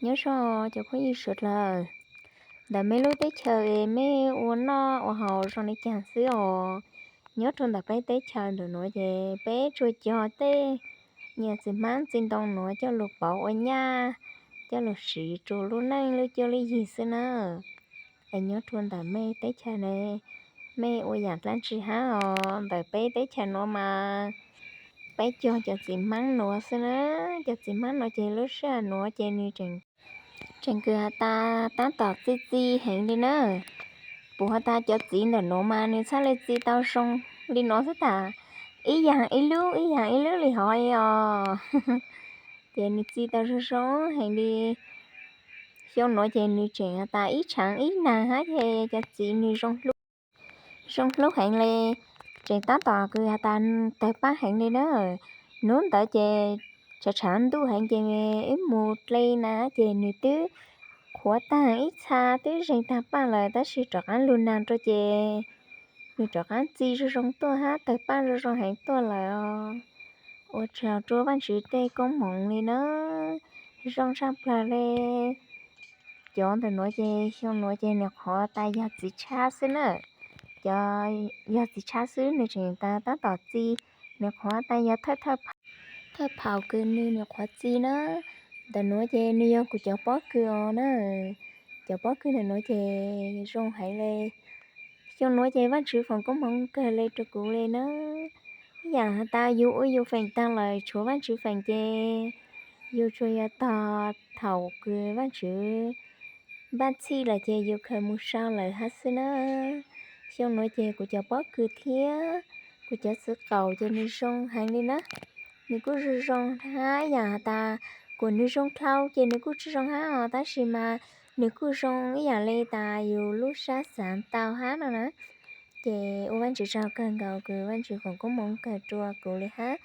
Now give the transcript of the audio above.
Nyob zoo cov phooj ywg sawv daws, ntawm mej lub teb chaws es mej ua noj ua haus zoo li cas xwb os? Nyob rau ntawm peb teb chaws ntawm nuav ces peb tsuas cog tej nyias txiv hmab txiv ntoo nuav coj lug pauv ua nyaj, coj lug siv rua lub neej lub cuab lub yig xwb na. Es nyob rau ntawm mej teb chaws ne, mej ua yaam dlaab tsi hab os? Ntawm peb teb chaws nuav mas peb cog cov txiv hmab nuav xwb na. Cov txiv hmab nuav ces lub sij hawm nuav ces nws tseem kws has tas taab tom txi txi heev li na. Puas has tas cov txiv ntawm nuav mas nws txhaj le txi tau zoo li nuav xwb tas, ib yaam ib lub ib yaam ib lub li hov os. Ces nws txi tau zoo zoo heev li. Xyoo nuav ces nws tseem has tas ib tshaav ib naag hab ces cov txiv nws zoo hlub heev li. Tseem taab tom kws has tas tawg paaj heev li na. Nub ntawd ces tshav tshav ntuj heev ces wb mus dle na ces nws twb qhuav taag ib txha twb zeeg taag paaj lawm tab sis rov qaab lug naag rua ces nws rov qaab txi zoo zoo tuaj hab tawg paaj zoo zoo heev tuaj lawm os. Ua tsaug rua Vaajtswv tej koob moov li na, zoo tshaj plawg li. Cov ntawm nuav ces xyoo nuav ces nwg qhuav tas yog txiv tshab xwb na. Cov yog txiv tshab xwb nwg tseem tas taab tom txi, nwg qhuav tas yog thawj phaum kws nwg, nwg qhuav txi na. Ntawm nuav ces nwg yog kuv cov pob kws os na. Cov pob kws ntawm nuav ces zoo heev li. Xyoo nuav ces Vaajtswv foom koob moov kawg li rua kuv li na. Ib yaam has tas yug ua yug feem taag lawm tshuav Vaajtswv feem ces yug tsuas yog tog thaum kws Vaajtswv npaj txhij lawm ces yug khaws mus sau lawm hab xwb na. Xyoo nuav ces kuv cov pob kws thiab kuv cov txiv qaum ces nwg zoo heev li na. Nwg kuj zoo zoo hab ib yaam has tas kuas nwg zoo dlhau ces nwg kuj tsi zoo hab os, tab sis mas nwg kuj zoo ib yaam li tas yus lub sab xaav tau hab no na. Ces ua Vaajtswv tsaug kawg nkaus kws Vaajtswv foom koob moov kawg rua kuv li hab.